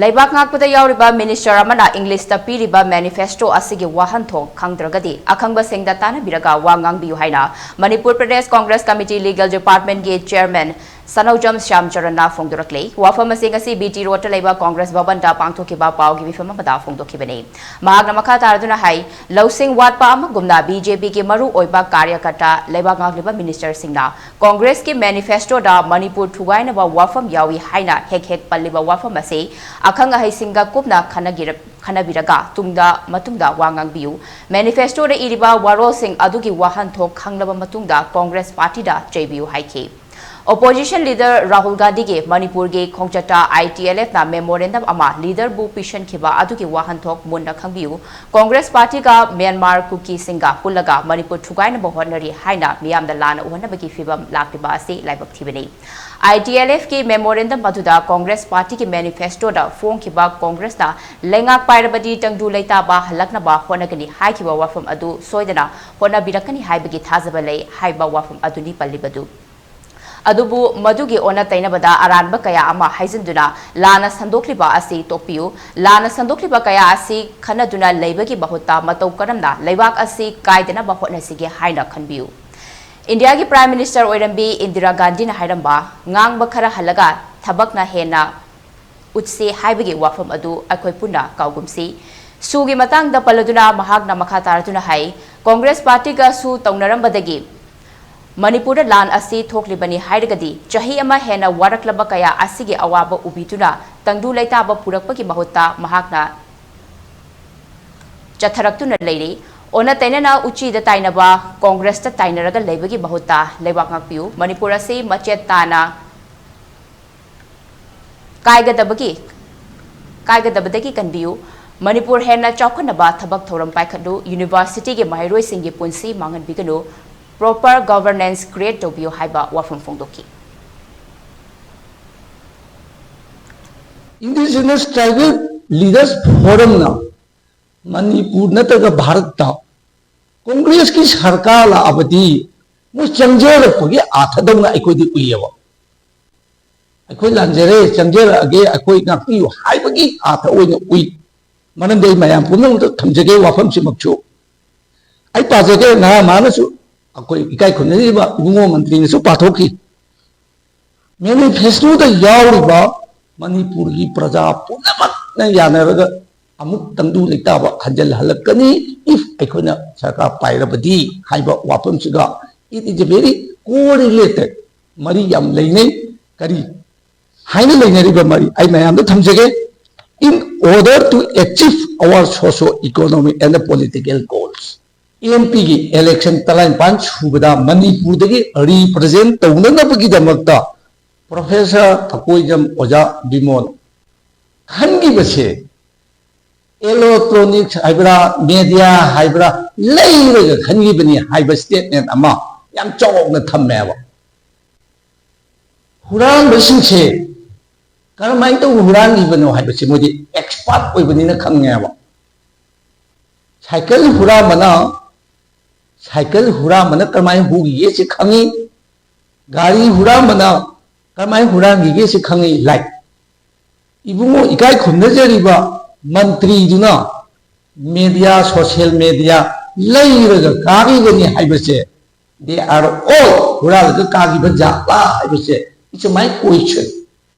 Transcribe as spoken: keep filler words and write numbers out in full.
ꯂꯩꯕꯥꯛ ꯉꯥꯛꯄꯗ ꯌꯥꯎꯔꯤꯕ ꯃꯤꯅꯤꯁꯇꯔ ꯑꯃꯅ ꯏꯪꯂꯤꯁꯇ ꯄꯤꯔꯤꯕ ꯃꯦꯅꯤꯐꯦꯁꯇꯣ ꯑꯁꯤꯒꯤ ꯋꯥꯍꯟꯊꯣꯛ ꯈꯪꯗ꯭ꯔꯒꯗꯤ ꯑꯈꯪꯕꯁꯤꯡꯗ ꯇꯥꯟꯅꯕꯤꯔꯒ ꯋꯥ ꯉꯥꯡꯕꯤꯌꯨ ꯍꯥꯏꯅ ꯃꯅꯤꯄꯨꯔ ꯄ꯭ꯔꯗꯦꯁ ꯀꯣꯡꯒ꯭ꯔꯦꯁ ꯀꯃꯤꯇꯤ ꯂꯤꯒꯦꯜ ꯗꯤꯄꯥꯔꯠꯃꯦꯟꯒꯤ ꯆꯦꯌꯔꯃꯦꯟ ꯁꯅꯧꯖꯝ ꯁ꯭ꯌꯥꯝ ꯆꯔꯟꯅ ꯐꯣꯡꯗꯣꯔꯛꯂꯤ꯫ ꯋꯥꯐꯝ ꯑꯁꯤ ꯉꯁꯤ ꯕꯤ ꯇꯤ ꯔꯣꯗꯇ ꯂꯩꯕ ꯀꯣꯡꯒ꯭ꯔꯦꯁ ꯚꯕꯟꯗ ꯄꯥꯡꯊꯣꯛꯈꯤꯕ ꯄꯥꯎꯒꯤ ꯃꯤꯐꯝ ꯑꯃꯗ ꯐꯣꯡꯗꯣꯛꯈꯤꯕꯅꯤ꯫ ꯃꯍꯥꯛꯅ ꯃꯈꯥ ꯇꯥꯔꯗꯨꯅ ꯍꯥꯏ, ꯂꯧꯁꯤꯡ ꯋꯥꯠꯄ ꯑꯃꯒꯨꯝꯅ ꯕꯤ ꯖꯦ ꯄꯤꯒꯤ ꯃꯔꯨ ꯑꯣꯏꯕ ꯀꯥꯔꯌꯀꯔꯇꯥ ꯂꯩꯕꯥꯛ ꯉꯥꯛꯂꯤꯕ ꯃꯤꯅꯤꯁꯇꯔꯁꯤꯡꯅ ꯀꯣꯡꯒ꯭ꯔꯦꯁꯀꯤ ꯃꯦꯅꯤꯐꯦꯁꯇꯣꯗ ꯃꯅꯤꯄꯨꯔ ꯊꯨꯒꯥꯏꯅꯕ ꯋꯥꯐꯝ ꯌꯥꯎꯏ ꯍꯥꯏꯅ ꯍꯦꯛ ꯍꯦꯛ ꯄꯜꯂꯤꯕ ꯋꯥꯐꯝ ꯑꯁꯤ ꯑꯈꯪ ꯑꯍꯩꯁꯤꯡꯒ ꯀꯨꯞꯅ ꯈꯟꯅꯒꯤꯔ-, ꯈꯟꯅꯕꯤꯔꯒ ꯇꯨꯡꯗ, ꯃꯇꯨꯡꯗ ꯋꯥ ꯉꯥꯡꯕꯤꯌꯨ꯫ ꯃꯦꯅꯤꯐꯦꯁꯇꯣꯗ ꯏꯔꯤꯕ ꯋꯥꯔꯣꯜꯁꯤꯡ ꯑꯗꯨꯒꯤ ꯋꯥꯍꯟꯊꯣꯛ ꯈꯪꯂꯕ ꯃꯇꯨꯡꯗ ꯀꯣꯡꯒ꯭ꯔꯦꯁ ꯄꯥꯔꯇꯤꯗ ꯆꯩꯕꯤꯌꯨ ꯍꯥꯏꯈꯤ꯫ ꯑꯣꯄꯣꯖꯤꯁꯟ ꯂꯤꯗꯔ ꯔꯥꯍꯨꯜ ꯒꯥꯟꯙꯤꯒꯤ ꯃꯅꯤꯄꯨꯔꯒꯤ ꯈꯣꯡꯆꯠꯇ ꯑꯥꯏ ꯇꯤ ꯑꯦꯜ ꯑꯦꯐꯅ ꯃꯦꯃꯣꯔꯦꯟꯗꯝ ꯑꯃ ꯂꯤꯗꯔꯕꯨ ꯄꯤꯁꯤꯟꯈꯤꯕ ꯑꯗꯨꯒꯤ ꯋꯥꯍꯟꯊꯣꯛ ꯃꯨꯟꯅ ꯈꯪꯕꯤꯌꯨ꯫ ꯀꯣꯡꯒ꯭ꯔꯦꯁ ꯄꯥꯔꯇꯤꯒ ꯃ꯭ꯌꯥꯟꯃꯥꯔ ꯀꯨꯀꯤꯁꯤꯡꯒ ꯄꯨꯜꯂꯒ ꯃꯅꯤꯄꯨꯔ ꯊꯨꯒꯥꯏꯅꯕ ꯍꯣꯠꯅꯔꯤ ꯍꯥꯏꯅ ꯃꯤꯌꯥꯝꯗ ꯂꯥꯟꯅ ꯎꯍꯟꯅꯕꯒꯤ ꯐꯤꯚꯝ ꯂꯥꯛꯂꯤꯕ ꯑꯁꯤ ꯂꯥꯏꯕꯛ ꯊꯤꯕꯅꯤ꯫ ꯑꯥꯏ ꯇꯤ ꯑꯦꯜ ꯑꯦꯐꯀꯤ ꯃꯦꯃꯣꯔꯦꯟꯗꯝ ꯑꯗꯨꯗ ꯀꯣꯡꯒ꯭ꯔꯦꯁ ꯄꯥꯔꯇꯤꯒꯤ ꯃꯦꯅꯤꯐꯦꯁꯇꯣꯗ ꯐꯣꯡꯈꯤꯕ ꯀꯣꯡꯒ꯭ꯔꯦꯁꯅ ꯂꯩꯉꯥꯛ ꯄꯥꯏꯔꯕꯗꯤ ꯇꯪꯗꯨ ꯂꯩꯇꯥꯕ ꯍꯜꯂꯛꯅꯕ ꯍꯣꯠꯅꯒꯅꯤ ꯍꯥꯏꯈꯤꯕ ꯋꯥꯐꯝ ꯑꯗꯨ ꯁꯣꯏꯗꯅ ꯍꯣꯠꯅꯕꯤꯔꯛꯀꯅꯤ ꯍꯥꯏꯕꯒꯤ ꯊꯥꯖꯕ ꯂꯩ ꯍꯥꯏꯕ ꯋꯥꯐꯝ ꯑꯗꯨꯅꯤ ꯄꯜꯂꯤꯕꯗꯨ꯫ ꯑꯗꯨꯕꯨ ꯃꯗꯨꯒꯤ ꯑꯣꯟꯅ ꯇꯩꯅꯕꯗ ꯑꯔꯥꯟꯕ ꯀꯌꯥ ꯑꯃ ꯍꯥꯏꯖꯤꯟꯗꯨꯅ ꯂꯥꯟꯅ ꯁꯟꯗꯣꯛꯂꯤꯕ ꯑꯁꯤ ꯇꯣꯛꯄꯤꯌꯨ꯫ ꯂꯥꯟꯅ ꯁꯟꯗꯣꯛꯂꯤꯕ ꯀꯌꯥ ꯑꯁꯤ ꯈꯟꯅꯗꯨꯅ ꯂꯩꯕꯒꯤ ꯃꯍꯨꯠꯇ ꯃꯇꯧ ꯀꯔꯝꯅ ꯂꯩꯕꯥꯛ ꯑꯁꯤ ꯀꯥꯏꯗꯅꯕ ꯍꯣꯠꯅꯁꯤꯒꯦ ꯍꯥꯏꯅ ꯈꯟꯕꯤꯌꯨ꯫ ꯏꯟꯗꯤꯌꯥꯒꯤ ꯄ꯭ꯔꯥꯏꯝ ꯃꯤꯅꯤꯁꯇꯔ ꯑꯣꯏꯔꯝꯕꯤ ꯏꯟꯗꯤꯔꯥ ꯒꯥꯟꯙꯤꯅ ꯍꯥꯏꯔꯝꯕ, "ꯉꯥꯡꯕ ꯈꯔ ꯍꯜꯂꯒ ꯊꯕꯛꯅ ꯍꯦꯟꯅ ꯎꯠꯁꯤ" ꯍꯥꯏꯕꯒꯤ ꯋꯥꯐꯝ ꯑꯗꯨ ꯑꯩꯈꯣꯏ ꯄꯨꯟꯅ ꯀꯥꯎꯒꯨꯝꯁꯤ꯫ ꯁꯨꯒꯤ ꯃꯇꯥꯡꯗ ꯄꯜꯂꯗꯨꯅ ꯃꯍꯥꯛꯅ ꯃꯈꯥ ꯇꯥꯔꯗꯨꯅ ꯍꯥꯏ, ꯀꯣꯡꯒ꯭ꯔꯦꯁ ꯄꯥꯔꯇꯤꯒ ꯁꯨ ꯇꯧꯅꯔꯝꯕꯗꯒꯤ ꯃꯅꯤꯄꯨꯔꯗ ꯂꯥꯟ ꯑꯁꯤ ꯊꯣꯛꯂꯤꯕꯅꯤ ꯍꯥꯏꯔꯒꯗꯤ ꯆꯍꯤ ꯑꯃ ꯍꯦꯟꯅ ꯋꯥꯔꯛꯂꯕ ꯀꯌꯥ ꯑꯁꯤꯒꯤ ꯑꯋꯥꯕ ꯎꯕꯤꯗꯨꯅ ꯇꯪꯗꯨ ꯂꯩꯇꯥꯕ ꯄꯨꯔꯛꯄꯒꯤ ꯃꯍꯨꯠꯇ ꯃꯍꯥꯛꯅ ꯆꯠꯊꯔꯛꯇꯨꯅ ꯂꯩꯔꯤ꯫ ꯑꯣꯟꯅ ꯇꯩꯅꯅ ꯎꯆꯤꯗ ꯇꯥꯏꯅꯕ, ꯀꯣꯡꯒ꯭ꯔꯦꯁꯇ ꯇꯥꯏꯅꯔꯒ ꯂꯩꯕꯒꯤ ꯃꯍꯨꯠꯇ ꯂꯩꯕꯥꯛ ꯉꯥꯛꯄꯤꯌꯨ꯫ ꯃꯅꯤꯄꯨꯔ ꯑꯁꯤ ꯃꯆꯦꯠ ꯇꯥꯅ ꯀꯥꯏꯒꯗꯕꯒꯤ, ꯀꯥꯏꯒꯗꯕꯗꯒꯤ ꯀꯟꯕꯤꯌꯨ꯫ ꯃꯅꯤꯄꯨꯔ ꯍꯦꯟꯅ ꯆꯥꯎꯈꯠꯅꯕ ꯊꯕꯛ ꯊꯧꯔꯝ ꯄꯥꯏꯈꯠꯂꯨ꯫ ꯌꯨꯅꯤꯚꯔꯁꯤꯇꯤꯒꯤ ꯃꯍꯩꯔꯣꯏꯁꯤꯡꯒꯤ ꯄꯨꯟꯁꯤ ꯃꯥꯡꯍꯟꯕꯤꯒꯅꯨ꯫ Proper governance create ꯇꯧꯕꯤꯌꯨ ꯍꯥꯏꯕ ꯋꯥꯐꯝ ꯐꯣꯡꯗꯣꯛꯈꯤ꯫ Indigenous Tribal Leaders Forumꯅ ꯃꯅꯤꯄꯨꯔ ꯅꯠꯇ꯭ꯔꯒ ꯚꯥꯔꯠꯇ ꯀꯣꯡꯒ꯭ꯔꯦꯁꯀꯤ ꯁꯔꯀꯥꯔ ꯂꯥꯛꯑꯕꯗꯤ ꯃꯣꯏ ꯆꯪꯖꯔꯛꯄꯒꯤ ꯑꯥꯊꯗꯧꯅ ꯑꯩꯈꯣꯏꯗꯤ ꯎꯏꯌꯦꯕ꯫ ꯑꯩꯈꯣꯏ ꯂꯥꯟꯖꯔꯦ, ꯆꯪꯖꯔꯛꯑꯒꯦ, ꯑꯩꯈꯣꯏ ꯉꯥꯛꯄꯤꯌꯨ ꯍꯥꯏꯕꯒꯤ ꯑꯥꯔꯊ ꯑꯣꯏꯅ ꯎꯏ꯫ ꯃꯔꯝꯗꯤ ꯑꯩ ꯃꯌꯥꯝ ꯄꯨꯝꯅꯃꯛꯇ ꯊꯝꯖꯒꯦ ꯋꯥꯐꯝꯁꯤꯃꯛꯁꯨ꯫ ꯑꯩ ꯄꯥꯖꯒꯦ, ꯉꯍꯥ ꯃꯥꯅꯁꯨ, ꯑꯩꯈꯣꯏ ꯏꯀꯥꯏ ꯈꯨꯝꯅꯔꯤꯕ ꯏꯕꯨꯡꯉꯣ ꯃꯟꯇ꯭ꯔꯤꯅꯁꯨ ꯄꯥꯊꯣꯛꯈꯤ꯫ ꯃꯦꯅꯤꯐꯦꯁꯇꯣꯗ ꯌꯥꯎꯔꯤꯕ ꯃꯅꯤꯄꯨꯔꯒꯤ ꯄ꯭ꯔꯖꯥ ꯄꯨꯝꯅꯃꯛꯅ ꯌꯥꯅꯔꯒ ꯑꯃꯨꯛ ꯇꯪꯗꯨ ꯂꯩꯇꯥꯕ ꯍꯟꯖꯤꯜꯍꯜꯂꯛꯀꯅꯤ, if ꯑꯩꯈꯣꯏꯅ ꯁꯔꯀꯥꯔ ꯄꯥꯏꯔꯕꯗꯤ ꯍꯥꯏꯕ ꯋꯥꯐꯝꯁꯤꯒ it is a very correlated, ꯃꯔꯤ ꯌꯥꯝ ꯂꯩꯅꯩ꯫ ꯀꯔꯤ ꯍꯥꯏꯅ ꯂꯩꯅꯔꯤꯕ ꯃꯔꯤ ꯑꯩ ꯃꯌꯥꯝꯗ ꯊꯝꯖꯒꯦ꯫ In order to achieve our socio economic and political goals, M ꯄꯤꯒꯤ ꯏꯂꯦꯛꯁꯟ ꯇꯔꯥꯅꯤꯄꯥꯟ ꯁꯨꯕꯗ ꯃꯅꯤꯄꯨꯔꯗꯒꯤ ꯔꯤꯄ꯭ꯔꯖꯦꯟ ꯇꯧꯅꯅꯕꯒꯤꯗꯃꯛꯇ ꯄ꯭ꯔꯣꯐꯦꯁꯔ ꯊꯀꯣꯏꯖꯝ ꯑꯣꯖꯥ ꯕꯤꯃꯣꯜ ꯈꯟꯈꯤꯕꯁꯦ ꯏꯂꯦꯛꯇ꯭ꯔꯣꯅꯤꯛꯁ ꯍꯥꯏꯕ꯭ꯔꯥ, ꯃꯦꯗꯤꯌꯥ ꯍꯥꯏꯕ꯭ꯔꯥ, ꯂꯩꯔꯒ ꯈꯟꯈꯤꯕꯅꯤ ꯍꯥꯏꯕ ꯁ꯭ꯇꯦꯠꯃꯦꯟ ꯑꯃ ꯌꯥꯝ ꯆꯥꯎꯅ ꯊꯝꯃꯦꯕ꯫ ꯍꯨꯔꯥꯟꯕꯁꯤꯡꯁꯦ ꯀꯔꯝꯍꯥꯏꯅ ꯇꯧꯕ ꯍꯨꯔꯥꯟꯈꯤꯕꯅꯣ ꯍꯥꯏꯕꯁꯦ ꯃꯣꯏꯗꯤ ꯑꯦꯛꯁꯄꯥꯔꯠ ꯑꯣꯏꯕꯅꯤꯅ ꯈꯪꯉꯦꯕ꯫ ꯁꯥꯏꯀꯜ ꯍꯨꯔꯥꯟꯕꯅ, ꯁꯥꯏꯀꯜ ꯍꯨꯔꯥꯟꯕꯅ ꯀꯔꯝꯍꯥꯏꯅ ꯍꯨꯈꯤꯒꯦꯁꯦ ꯈꯪꯉꯤ, ꯒꯥꯔꯤ ꯍꯨꯔꯥꯟꯕꯅ ꯀꯔꯝꯍꯥꯏꯅ ꯍꯨꯔꯥꯟꯈꯤꯒꯦꯁꯦ ꯈꯪꯉꯤ꯫ ꯂꯥꯏꯛ, ꯏꯕꯨꯡꯉꯣ ꯏꯀꯥꯏ ꯈꯨꯝꯅꯖꯔꯤꯕ ꯃꯟꯇ꯭ꯔꯤꯗꯨꯅ ꯃꯦꯗꯤꯌꯥ, ꯁꯣꯁꯤꯌꯦꯜ ꯃꯦꯗꯤꯌꯥ ꯂꯩꯔꯒ ꯀꯥꯈꯤꯕꯅꯤ ꯍꯥꯏꯕꯁꯦ, they are all ꯍꯨꯔꯥꯜꯂꯒ ꯀꯥꯈꯤꯕ ꯖꯥꯠꯂꯥ ꯍꯥꯏꯕꯁꯦ, it's my question꯫